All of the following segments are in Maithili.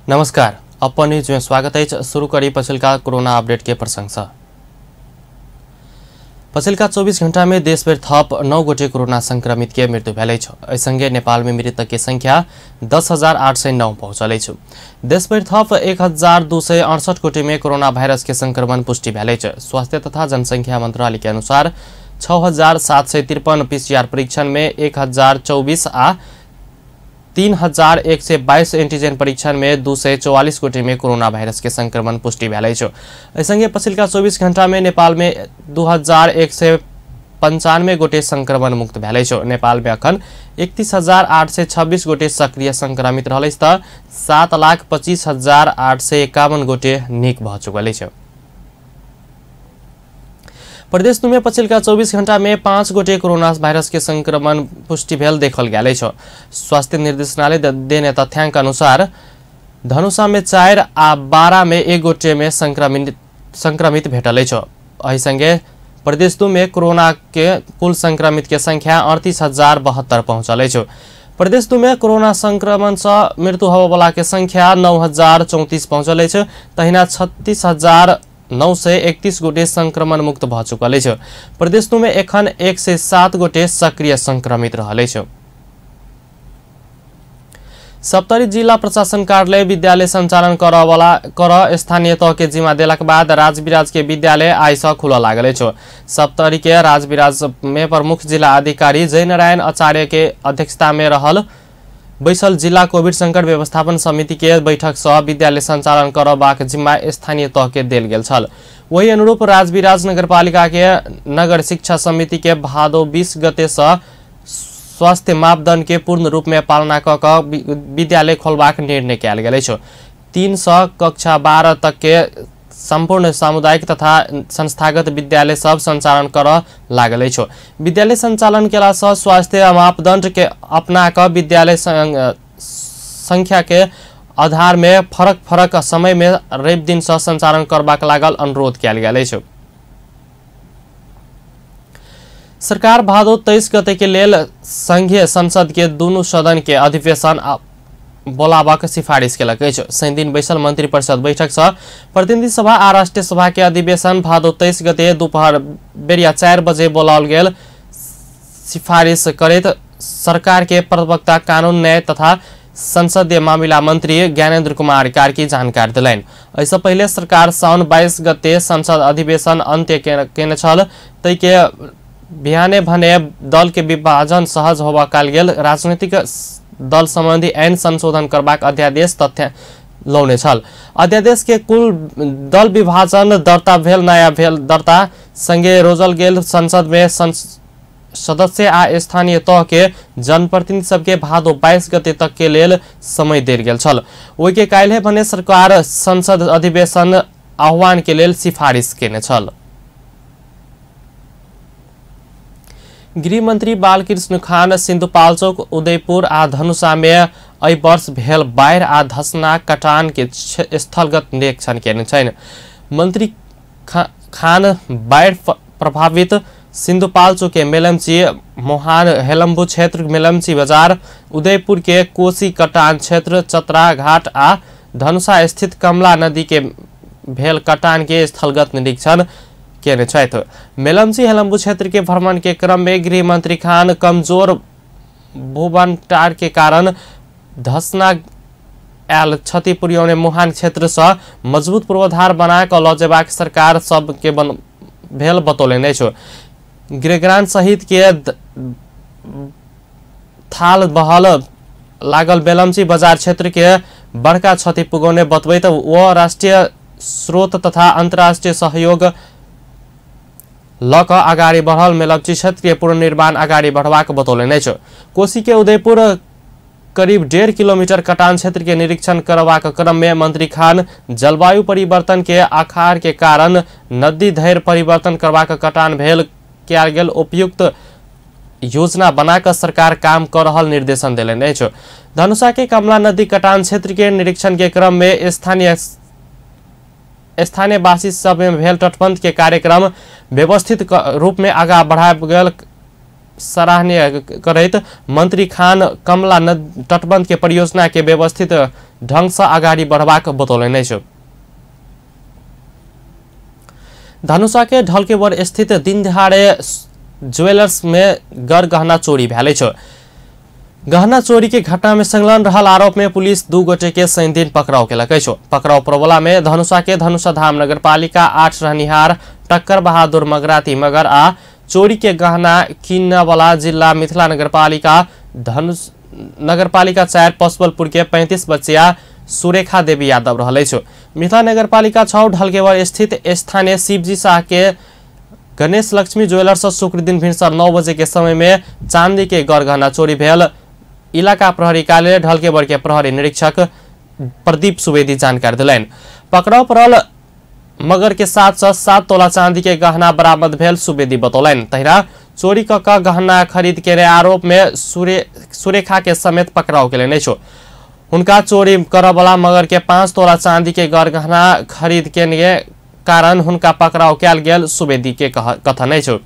नमस्कार, अपन न्यूज में स्वागत है। शुरू करी पछिलका कोरोना अपडेट के प्रशंसा। पछिलका 24 घंटा में देशभर थप 9 गोटे कोरोना संक्रमित के मृत्यु भेल अछि। एहि संगे नेपाल में मृतक के संख्या 10,809 पहुंचल अछि। देशभर थप 1,268 गोटे में कोरोना वायरस के संक्रमण पुष्टि भेल अछि। स्वास्थ्य तथा जनसंख्या मंत्रालय के अनुसार 6,753 पीसीआर परीक्षण में 1,024 आ 3,122 एंटीजन परीक्षण में 244 गोटे में कोरोना वायरस के संक्रमण पुष्टि भेल अछि। एहि संगे पछिलका 24 घंटा में नेपाल में 2,195 गोटे संक्रमण मुक्त भेल अछि। नेपाल में अखन 31,826 गोटे सक्रिय संक्रमित रहल अछि त 7,25,851 गोटे नीक भ चुकल अछि। प्रदेश में पछिलका 24 घंटा में 5 गोटे कोरोना वायरस के संक्रमण पुष्टि भेल देखल गेल अछि। स्वास्थ्य निर्देशनालय देने तथ्यांक अनुसार धनुषा में 4 आ 12 में 1 गोटे में संक्रमित भेटल अछि। एहि संगे प्रदेश में कोरोना के कुल संक्रमित के संख्या 38,072 पहुंचल अछि। प्रदेश में कोरोना संक्रमण से मृत्यु होबयवला के संख्या 9,034 पहुंचल अछि। तहिना 36,931 गोटे संक्रमण मुक्त भ चुकल अछि। प्रदेश में एखन 107 गोटे सक्रिय संक्रमित रहल अछि। सप्तरी जिला प्रशासन कार्यालय विद्यालय संचालन कर स्थानीय तह के जिम्मा देलक बाद राजविराज के विद्यालय आइ से खुलऽ लागल अछि। सप्तरी के राजविराज में प्रमुख जिला अधिकारी जयनारायण आचार्य के अध्यक्षता में रहल बैसल जिला कोविड संकट व्यवस्थापन समिति के बैठक से विद्यालय संचालन करबाक जिम्मा स्थानीय तह के देल गेल छल। वही अनुरूप राजविराज नगरपालिका के नगर शिक्षा समिति के भादो 20 गते से स्वास्थ्य मापदंड के पूर्ण रूप में पालना क विद्यालय खोलबाक निर्णय कयल गेल अछि। 3 से कक्षा 12 तक के संपूर्ण सामुदायिक तथा संस्थागत विद्यालय सब संचालन कर लागल अछि। विद्यालय संचालन केला से स्वास्थ्य मापदंड के अपना क विद्यालय संख्या के आधार में फरक फरक समय में रवि दिन से संचालन करबाक लागल अनुरोध कयल गेल अछि। सरकार भादो 23 गते के लेल संघीय संसद के दुनू सदन के अधिवेशन बोलाबाक सिफारिश केलक अछि। शनिदिन बैसल मंत्री परिषद बैठक से प्रतिनिधि सभा आ राष्ट्रीय सभा के अधिवेशन भादो 23 गते दोपहर बेरिया 4 बजे बोलाओल गेल सिफारिश करैत सरकार के प्रवक्ता कानून न्याय तथा संसदीय मामिला मंत्री ज्ञानेन्द्र कुमार कार्की जानकारी देलनि। एहिसँ पहिले सरकार साउन 22 गते संसद अधिवेशन अंत्य केने छल। तै के बिहाने भने दल के विभाजन सहज होबाक गेल राजनीतिक दल संबंधी ऐन संशोधन करबाक अध्यादेश तथ्य लौने छल। अध्यादेश के कुल दल विभाजन दर्ता भेल नया भेल दर्ता संगे रोजल गेल संसद में सदस्य आ स्थानीय तह के जनप्रतिनिधि सबके भादो 22 गते तक के लेल समय देल गेल छल। ओहि के काल्हि भने सरकार संसद अधिवेशन आह्वान के लेल सिफारिश केने छल। गृहमंत्री बालकृष्ण खान सिन्धुपाल्चोक, उदयपुर आ धनुषा में एहि वर्ष भेल बाढ़ि आ धसना कटान के स्थलगत निरीक्षण केने छनि। मंत्री खान बाढ़ि प्रभावित सिन्धुपाल्चोक के मेलम्ची मोहान हेलम्बू क्षेत्र, मेलम्ची बाजार, उदयपुर के कोसी कटान क्षेत्र, चतरा घाट आ धनुषा स्थित कमला नदी के भेल कटान के स्थलगत निरीक्षण केने छथि। मेलम्ची हेलम्बू क्षेत्र के भ्रमण के क्रम में गृह मंत्री खान कमजोर भूबंटार के कारण धसना आयल क्षति पुर्यौने मुहान क्षेत्र से मजबूत पूर्वाधार बना कऽ लऽ जेबाक सरकार सब के भेल बतौलनि अछि। गृहग्राम सहित के थाल बहल लागल बेलम्ची बाजार क्षेत्र के बड़का क्षति पुगौने बतबैत ओ राष्ट्रीय स्रोत तथा अंतर्राष्ट्रीय सहयोग ल क अगाडि बढ़ल मेलम्ची क्षेत्रीय पुनर्निर्माण अगाडि बढ़बाक बतौलनि अछि। कोसी के उदयपुर करीब 1.5 किलोमीटर कटान क्षेत्र के निरीक्षण करबाक क्रम में मंत्री खान जलवायु परिवर्तन के आखार के कारण नदी धैर्य परिवर्तन करबाक कटान भेल कयल गेल उपयुक्त योजना बनाकर सरकार काम कर रहल निर्देशन देलनि अछि। धनुषा के कमला नदी कटान क्षेत्र के निरीक्षण के क्रम में स्थानीयवासी सब में भेल तटबंध के कार्यक्रम व्यवस्थित रूप में आगा बढ़ायल गेल सराहनीय करैत मंत्री खान कमला नदी तटबंध के परियोजना के व्यवस्थित ढंग से अगाडि बढ़बाक बतौलनि अछि। धनुषा के ढलकेवर स्थित दिनदहाड़े ज्वेलर्स में गहना चोरी भेल अछि। गहना चोरी के घटना में संलग्न रहल आरोप में पुलिस 2 गोटे के शनिदिन पकड़ाव केलक अछि। पकड़ाव प्रबला में धनुषा के धनुषा धाम नगरपालिका 8 रहनिहार टक्कर बहादुर मगराती मगर आ चोरी के गहना किनने वाला जिला मिथिला नगरपालिका धनुष नगरपालिका 4 पशुपलपुर के 35 बच्चिया सुरेखा देवी यादव रहल अछि। मिथिला नगरपालिका 6 ढलकेवर स्थित स्थानीय शिवजी शाह के गणेश लक्ष्मी ज्वेलर्स शुक्र दिन भिनसर 9 बजे के समय में चांदी के गहना चोरी भेल इलाका प्रहरी कार्यालय ढलकेवर के प्रहरी निरीक्षक प्रदीप सुवेदी जानकारी दिलनि। पकड़ाव पड़ल मगर के साथ 7 तोला चांदी के गहना बरामद भेल सुवेदी बतौलनि। तहिना चोरी क क गहना खरीद के आरोप में सुरेखा के समेत पकड़ाव केलनि अछि। हुनका चोरी करऽवला मगर के 5 तोला चांदी के गहना खरीद के कारण हुनका पकड़ाव कयल गेल सुवेदी के कथन अछि।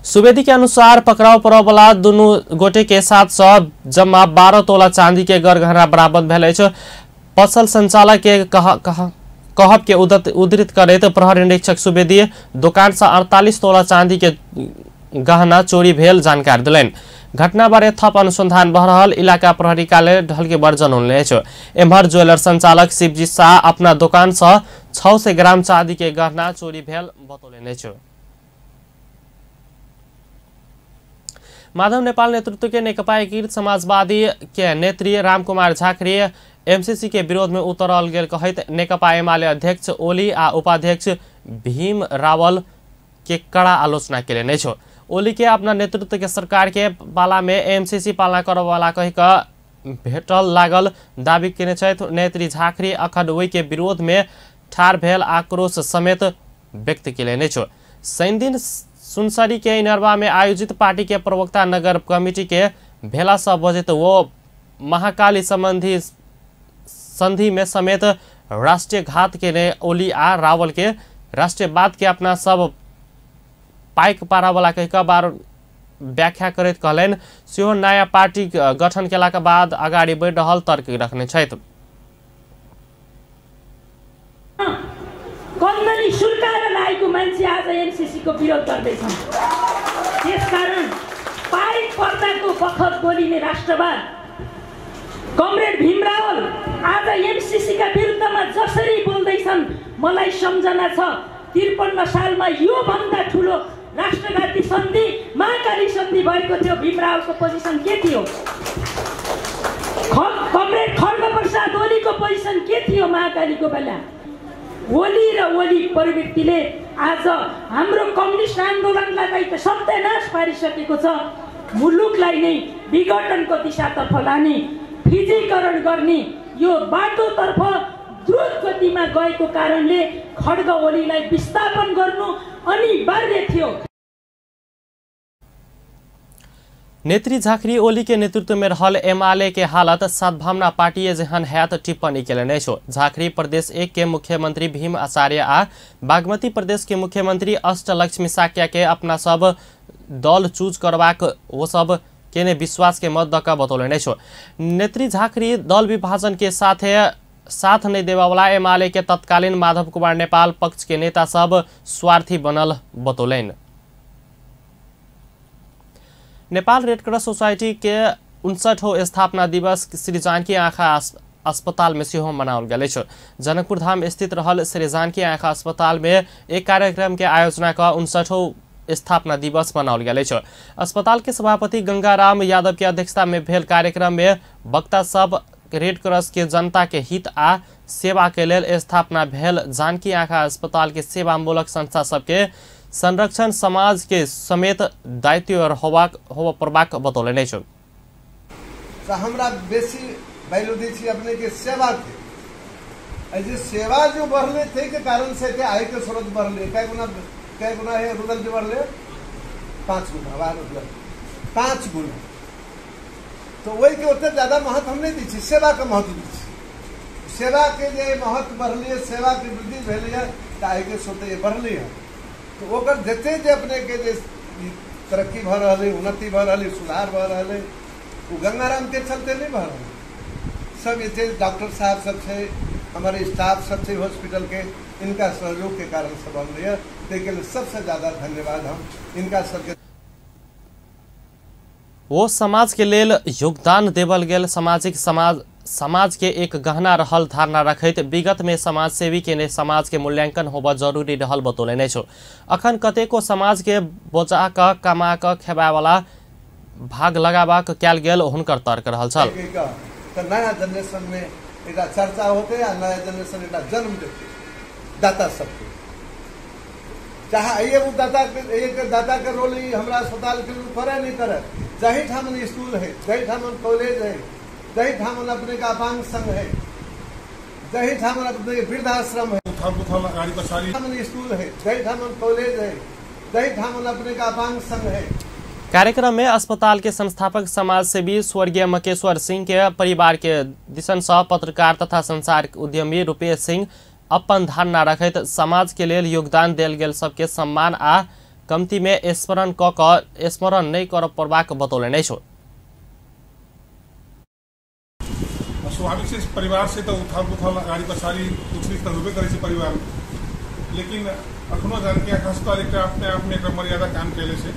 सुवेदी के अनुसार पकड़ाव पड़ऽवला दुनू गोटे के साथ जम्मा 12 तोला चांदी के गहना बरामद भेल अछि। पसल संचालक के कहब के उद्धृत करैत प्रहरी निरीक्षक सुवेदी दोकान से 48 तोला चांदी के गहना चोरी भेल जानकारी दिलनि। घटना बारे थप अनुसंधान भऽ रहल इलाका प्रहरी कार्यालय ढलकेवर जनौलनि अछि। एम्हर ज्वेलर संचालक शिवजी शाह अपना दोकान से 600 ग्राम चांदी के गहना चोरी भेल बतौलनि अछि। माधव नेपाल नेतृत्व के नेकपा एकीकृत समाजवादी के नेत्री रामकुमार झाकरी एमसीसी के विरोध में उतरल गेल कहैत नेकपा एमाले अध्यक्ष ओली आ उपाध्यक्ष भीम रावल के कड़ा आलोचना केलनि अछि। ओली के अपना नेतृत्व के सरकार के पाला में एमसीसी पालना करऽवला कहि कऽ भेटल लागल दावी केने छथि। नेत्री झाकरी अखन ओहि के विरोध में ठाढ़ भेल आक्रोश समेत व्यक्त केलनि अछि। शनिदिन सुनसरी के इनरवा में आयोजित पार्टी के प्रवक्ता नगर कमिटी के भेला से बजैत वो महाकाली संबंधी संधि में समेत राष्ट्रीय घात के ने ओली आ रावल के राष्ट्रवाद के अपना सब पाइक पारावाला कहि कऽ बार व्याख्या करैत कहलनि सेहो नया पार्टी गठन केलाक बाद अगाडि बढ़ि रहल तर्क रखने छथि। कन्दनी सुर्काएर लागेको मान्छे आज एमसीसी को विरोध गर्दैछन्। त्यसकारण पाइक पर्दाको बखत बोलिने राष्ट्रवाद कमरेड भीम रावल आज एमसीसी का विरुद्धमा जसरी बोल्दैछन् मलाई सम्झना छ 53 सालमा यो भन्दा ठुलो राष्ट्रघाती सन्धि महाकाली सन्धि भएको थियो। भीम रावलको पोजिसन के थियो? कमरेड खड्ग प्रसाद ओलीको पोजिसन के थियो महाकालीको बेला? ओली र ओली प्रवृत्तिले आज हाम्रो कम्युनिस्ट आन्दोलनलाई त सत्यानाश पारिसकेको छ। मुलुकलाई नै विघटनको दिशातर्फ लाने, फिजीकरण गर्ने यो बाटोतर्फ द्रुत गतिमा गएको कारणले खड्ग ओलीलाई विस्थापन गर्नु अनिवार्य थियो। नेत्री झाकरी ओली के नेतृत्व में रहल एमाले के हालत सद्भावना पार्टी जेहन हैत टिप्पणी केलनि अछि। झाकरी प्रदेश 1 के मुख्यमंत्री भीम आचार्य आ बागमती प्रदेश के मुख्यमंत्री अष्टलक्ष्मी साक्या के अपना सब दल चूज करबाक वो सब केने विश्वास के मत दऽ कऽ बतौलनि अछि। नेत्री झाकरी दल विभाजन के साथे साथ नहीं देवावाला एमाले के तत्कालीन माधव कुमार नेपाल पक्ष के नेता सब स्वार्थी बनल बतौलनि। नेपाल रेड क्रॉस सोसाइटी के 59 स्थापना दिवस श्री जानकी आँखा अस्पताल में सेहो मनाओल गेल अछि। जनकपुर धाम स्थित रहल श्री जानकी आँखा अस्पताल में एक कार्यक्रम के आयोजना कऽ 59 स्थापना दिवस मनाओल गेल अछि। अस्पताल के सभापति गंगाराम यादव के अध्यक्षता में भेल कार्यक्रम में वक्ता सब रेड क्रॉस के जनता के हित आ सेवा के लेल स्थापना भेल जानकी आँखा अस्पताल के सेवामूलक संस्था सबके संरक्षण समाज के समेत दायित्व होबऽ पड़बाक बतौलनि अछि। हमरा बेसी वैल्यू दै छी अपने के सेवा के। जे सेवा जो बढ़ले थे के कारण से के आय के स्रोत बढ़ले, कै गुना है रुदल के बढ़ले 5 गुना, 5 गुना। तो वही के उतना ज्यादा महत्व हम नहीं दै छी, सेवा के महत्व दै छी। सेवा के जे महत्व बढ़लिए, सेवा के वृद्धि भेलै तऽ आय के स्रोत बढ़ले है। तो ओकर जते जे अपने के जे तरक्की भऽ रहल है, उन्नति भऽ रहल है, सुधार भऽ रहल है, ओ गंगाराम के चलते नहीं भऽ रहल, सब ये डॉक्टर साहब सब है, हमारे स्टाफ सब है हॉस्पिटल के, इनका सहयोग के कारण सब बनल है। ताहिके सबसे ज़्यादा धन्यवाद हम इनका सबके। वो समाज के लेल योगदान देवल गेल सामाजिक समाज के एक गहना रहल धारणा रखैत विगत में समाजसेवी के समाज के मूल्यांकन होबा जरूरी रहल बतौलनि अछि। अखन कतेको समाज के बचा क कमा क खेबावला भाग लगाबाक कयल गेल हुनकर तर्क रहल छल। त नया जनरेशन में एकटा चर्चा होते आ नया जनरेशन एकटा जन्म देते दाता सबके, चाहे एगो दाता एक दाता के रोल हमरा अस्पताल के करे नहीं करे, जाहि ठाम स्कूल है, जाहि ठाम कॉलेज है, जाहि ठाम अपने का अपांग संघ है, जाहि ठाम अपने के वृद्धाश्रम है, स्कूल है, जाहि ठाम कॉलेज है, जाहि ठाम अपने का अपांग संघ है। कार्यक्रम में अस्पताल के संस्थापक समाजसेवी स्वर्गीय मकेश्वर सिंह के परिवार के दिसन से पत्रकार तथा संचार उद्यमी रूपेश सिंह अपन धारणा रखैत समाज के लेल योगदान देल गेल सबके सम्मान आ कमती में स्मरण क क स्मरण नहीं कर पड़बाक बतौलनि अछि। स्वाभाविक से परिवार से तो उथल पुथल अगाड़ी पछाड़ी कुछ तो होबे करै छै परिवार, लेकिन अखनो जानकी अस्पताल एक अपने आप में एक मर्यादा काम कैले छै।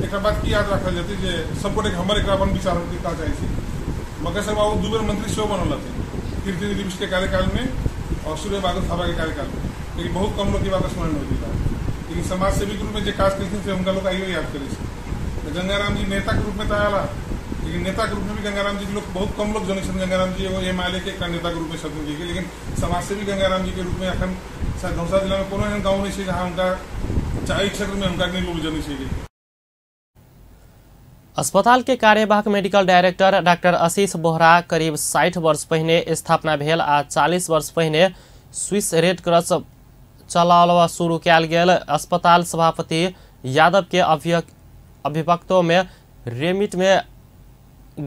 एक बात की याद रखल जेतै जे सब गोटे हमर एक अपन विचार का चाहै छी। मकेश्वर बाबू दू बेर मंत्री सेहो बनल रहथिन, कीर्तिनिधि मिश्र के कार्यकाल में और सूर्य बहादुर थापा के कार्यकाल में, लेकिन बहुत कम लोग की बात स्मरण होती है। लेकिन समाजसेवी के रूप में जो काज कलखिन से हुनका लोग आइयो याद करै छै। तो गंगाराम जी नेता के रूप में तो आया, लेकिन नेता के रूप में भी गंगाराम जी के लोग बहुत कम लोग जनै छथिन। गंगाराम जी एगो एम.एल.ए. के एक नेता के रूप में छथिन, लेकिन समाजसेवी गंगाराम जी के रूप में अखन शायद धनुषा जिला में कोनो एहन गाँव नहीं छै जहाँ हुनका चाहे क्षेत्र में हुनका नहीं लोग जनै छै। अस्पताल के कार्यवाहक medical director doctor Ashish Bohra करीब 60 वर्ष पहिने स्थापना भेल आ 40 वर्ष पहिने स्विस रेड क्रॉस चलावल शुरू कयल गेल अस्पताल सभापति यादव के अभिवक्तो में रेमिट में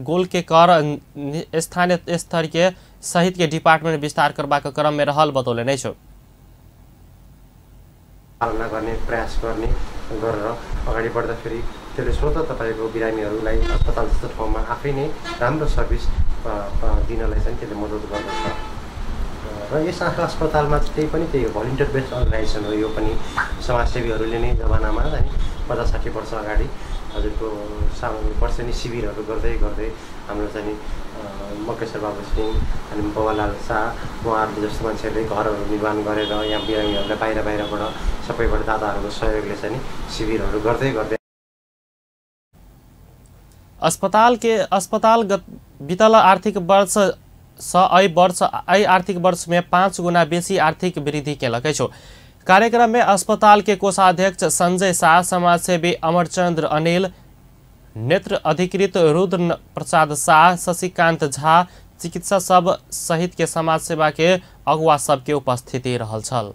गोल के कर स्थानीय स्तर के सहित के डिपार्टमेंट विस्तार करबाक क्रम में रहल बतौलनि अछि। पालना गर्ने प्रयास गर्ने गरेर अगाडि बढ्दाखेरि त्यसले स्वतः तपाईको बिरामीहरूलाई अस्पताल जस्तो ठाउँमा आफै नै राम्रो सर्भिस दिनलाई चाहिँ त्यसले मद्दत गर्दछ। र यस आँखा अस्पतालमा चाहिँ त्यही पनि त्यही हो, भलिन्टियर बेस्ड अर्गनाइजेसन हो। यो पनि समाजसेवीहरूले नै जमानामा अनि 50-60 वर्ष अगाडि हजुरको वर्षेनी शिविरहरू गर्दै गर्दै हाम्रो चाहिँ मकेश्वर बाबु सिंह अनि बाबालाल शाह उहाँहरूले जस्तो मान्छेहरूले घरहरू निर्माण गरेर यहाँ बिरामीहरूलाई बाहिर बाहिरबाट सबैबाट दाताहरूको सहयोगले चाहिँ शिविरहरू गर्दै गर्दै अस्पताल बितल आर्थिक वर्ष सँ एहि आर्थिक वर्ष में 5 गुना बेसी आर्थिक वृद्धि केलक अछि। कार्यक्रम में अस्पताल के कोषाध्यक्ष संजय शाह, समाजसेवी अमरचंद्र अनिल, नेत्र अधिकृत रुद्र प्रसाद शाह, शशिकांत झा, चिकित्सा सब सहित के समाज सेवा के अगुवा सबके उपस्थिति रहल छल।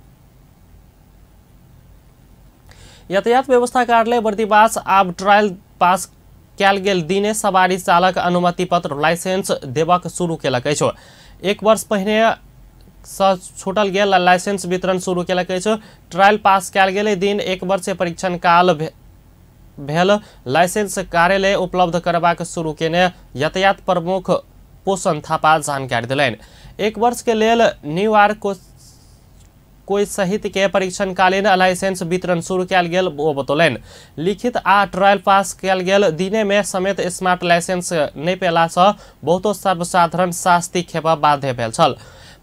यातायात व्यवस्था कार्यालय बर्दिवास आब ट्रायल पास कयल गेल दिने सवारी चालक अनुमति पत्र लाइसेंस देबाक शुरू केलक अछि। 1 वर्ष पहिने सँ छूटल गेल लाइसेंस वितरण शुरू केलक अछि। ट्रायल पास कयल गेल दिन 1 वर्ष परीक्षण काल भेल लाइसेंस कार्यालय उपलब्ध करबाक शुरू केने यातायात प्रमुख पोषण थापा जानकारी देलनि। 1 वर्ष के लेल न्यू आर कोई सहित के परीक्षणकालीन लाइसेंस वितरण शुरू कयल गेल ओ बतौलनि। लिखित आ ट्रायल पास कयल गेल दिने में समेत स्मार्ट लाइसेंस नहि पेला सँ बहुतो सर्वसाधारण शास्ति खेपा बाध्य भेल छल।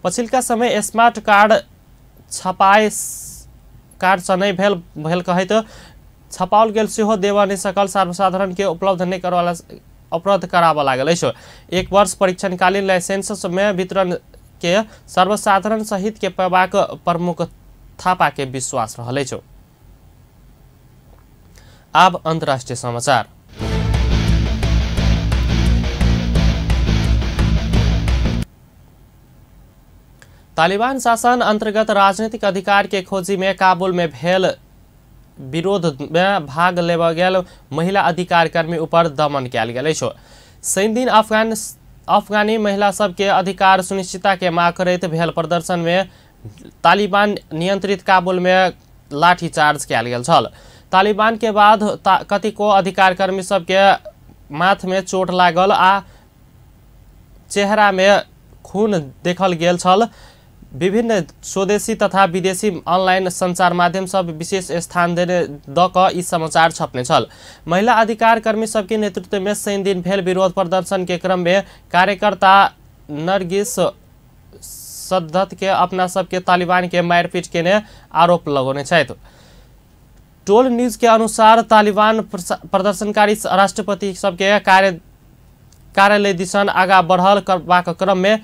पछिलका समय स्मार्ट कार्ड छपाई कार्ड सँ नहि भेल भेल कहैत छपाओल गेल सेहो देबऽ नहि सकल सर्वसाधारण के उपलब्ध नहि करवाला उपलब्ध कराबऽ लागल अछि। 1 वर्ष परीक्षणकालीन लाइसेंस में वितरण के सर्वसाधारण सहित के पेबाक प्रमुख थापा के विश्वास रहल अछि। आब अंतर्राष्ट्रीय समाचार। तालिबान शासन अंतर्गत राजनीतिक अधिकार के खोजी में काबुल में भेल विरोध में भाग लेबऽ गेल महिला अधिकार कर्मी ऊपर दमन कयल गेल अछि। शनिदिन अफगानी महिला सबके अधिकार सुनिश्चितता के मांग करैत भेल प्रदर्शन में तालिबान नियंत्रित काबुल में लाठीचार्ज कयल गेल छल। तालिबान के बाद कतेको अधिकार कर्मी सबके माथ में चोट लागल आ चेहरा में खून देखल गेल छल। विभिन्न स्वदेशी तथा विदेशी अनलाइन संचार माध्यम सब विशेष स्थान देने द क ई समाचार छपने छल। महिला अधिकार कर्मी सबके नेतृत्व में शनि दिन भेल विरोध प्रदर्शन के क्रम में कार्यकर्ता नरगिस सद्दत के अपना सबके तालिबान के मारपीट केने आरोप लगौने छथि। टोल न्यूज के अनुसार तालिबान प्रदर्शनकारी राष्ट्रपति सबके कार्यालय दिसन आगा बढ़ल करबाक क्रम में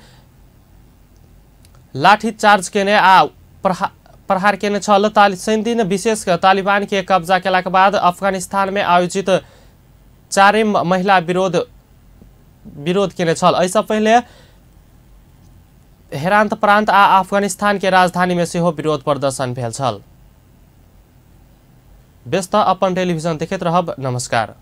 लाठी चार्ज केने आ प्रहार केने छल। शनि दिन विशेष तालिबान के कब्जा केलाक बाद अफगानिस्तान में आयोजित चारिम महिला विरोध केने छल। एहिसँ पहिले हेरांत प्रांत आ अफगानिस्तान के राजधानी में सेहो विरोध प्रदर्शन भेल छल। व्यस्त अपन टेलीविजन देखैत रहब। नमस्कार।